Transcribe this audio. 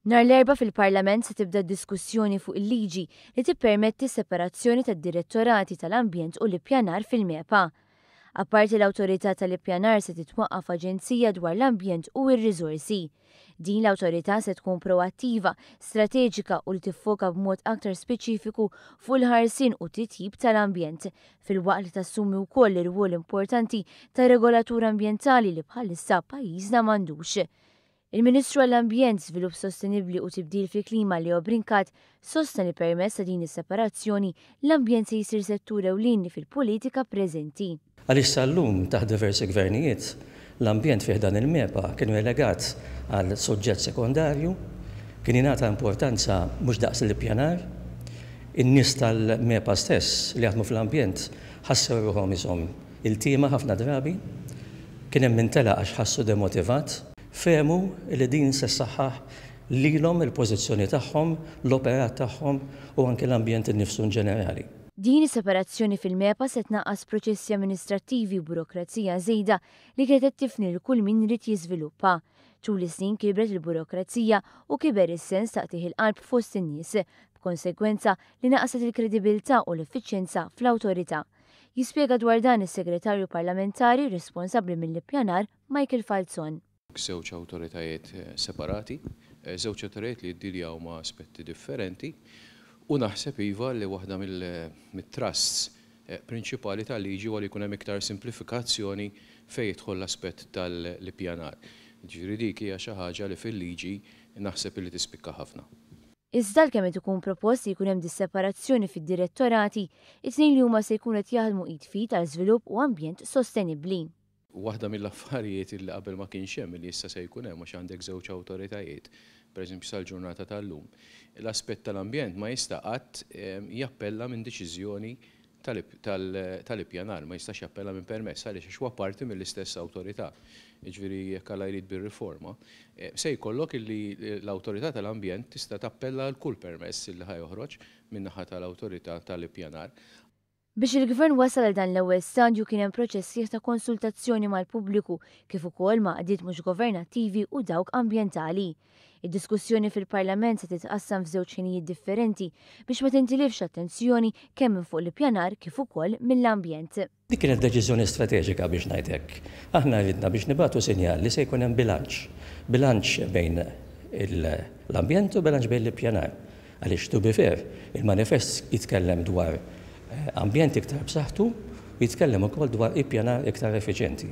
Nhar l-Erbgħa fil-Parlament se tibda d-diskussjoni fuq il-liġi li tippermetti s-separazzjoni tad-Direttorati tal-Ambjent u l-Ippjanar fil-MEPA. Apparti l-Awtorità tal-Ippjanar se titwaqqaf aġenzija dwar l-ambjent u r-riżorsi. Din l-awtorità se tkun proattiva, strateġika u li tiffoka b'mod aktar speċifiku fuq il-ħarsien u t-titjib tal-ambjent, filwaqt li tassumi wkoll ir-rwol importanti ta' regolatur ambjentali li bħalissa pajjiżna m'għandux. Il-Ministru għall-Ambjent, Żvilupp Sostenibbli u Tibdil fil-Klima Leo Brincat sostna li permezz ta' din is-separazzjoni l-ambjent se jsir settur ewlieni fil-politika preżenti. Għaliex sal-lum, taħt diversi gvernijiet, l-ambjent fi ħdan il-MEPA kien relegat għal suġġett sekondarju, kien jingħata importanza mhux daqs l-ippjanar. In-nies tal-MEPA stess li jaħdmu fl-ambjent ħassew ruħhom qishom iltiema ħafna drabi. Kien hemm min telaq għax ħassu demotivat. Fehmu li din se ssaħħaħ lilhom, il-pożizzjoni tagħhom, l-operat tagħhom u anki l-ambjent innifsu inġenerali. Din is-separazzjoni fil-MEPA se tnaqqas proċessi amministrattivi u burokrazija żejda li kienet qed tifni lil kull min ried jiżviluppa. Tul is-snin kibret il-burokrazija u kiber is-sens ta' qtigħ il-qalb fost in-nies, b'konsegwenza li naqset il-kredibilità u l-effiċjenza fl-awtorità. Jispjega dwar dan is-Segretarju Parlamentari responsabbli mill-Ippjanar Michael Falzon. Żewġ awtoritajiet separati, żewġ awtoritajiet li jiddiljaw ma' aspetti differenti u naħseb iva li waħda mit-trusts prinċipali tal-liġi huwa li jkun hemm iktar simplifikazzjoni fejn jidħol l-aspett tal-ippjanar. Jiġifieri dik hija xi ħaġa li fil-liġi naħseb illi tispikka ħafna. Iżda għalkemm qed ikun propost li jkun hemm dis-separazzjoni fid-direttorati, it-tnejn li huma se jkunu qed jaħdmu id f'id għal żvilupp u ambjent sostenibbli. Waħda mill-affarijiet illi qabel ma kienx hemm illi issa se jkun hemm għax għandek żewġ awtoritajiet, pereżempju sal-ġurnata tal-lum, l-aspett tal-ambjent ma jista' qatt jappella minn deċiżjoni tal-ippjanar, ma jistax jappella minn permess. Għaliex? Għax huwa parti mill-istess awtorità. Jiġifieri jekk Alla jrid bir-riforma, se jkollok illi l-awtorità tal-ambjent tista' tappella għal kull permess illi ħa joħroġ min-naħa tal-awtorità tal-ippjanar. Biex il-Gvern wasal għal dan l-ewwel stadju kien hemm proċess sħiħ ta' konsultazzjoni mal-pubbliku kif ukoll ma' għaqdiet mhux governattivi u dawk ambjentali. Id-diskussjoni fil-Parlament se titqassam f'żewġ ħinijiet differenti biex ma tintilifx attenzjoni kemm minn fuq l-ippjanar kif ukoll mill-ambjent. Dik kienet deċiżjoni strateġika biex ngħid hekk. Aħna ridna biex nibagħtu sinjal li se jkun hemm bilanċ. Bilanċ bejn l-ambjent u bilanċ bejn l-ippjanar. Għaliex to be fair, il-manifest jitkellem dwar ambjent iktar b'saħħtu u jitkellem ukoll dwar ippjanar iktar effiċjenti.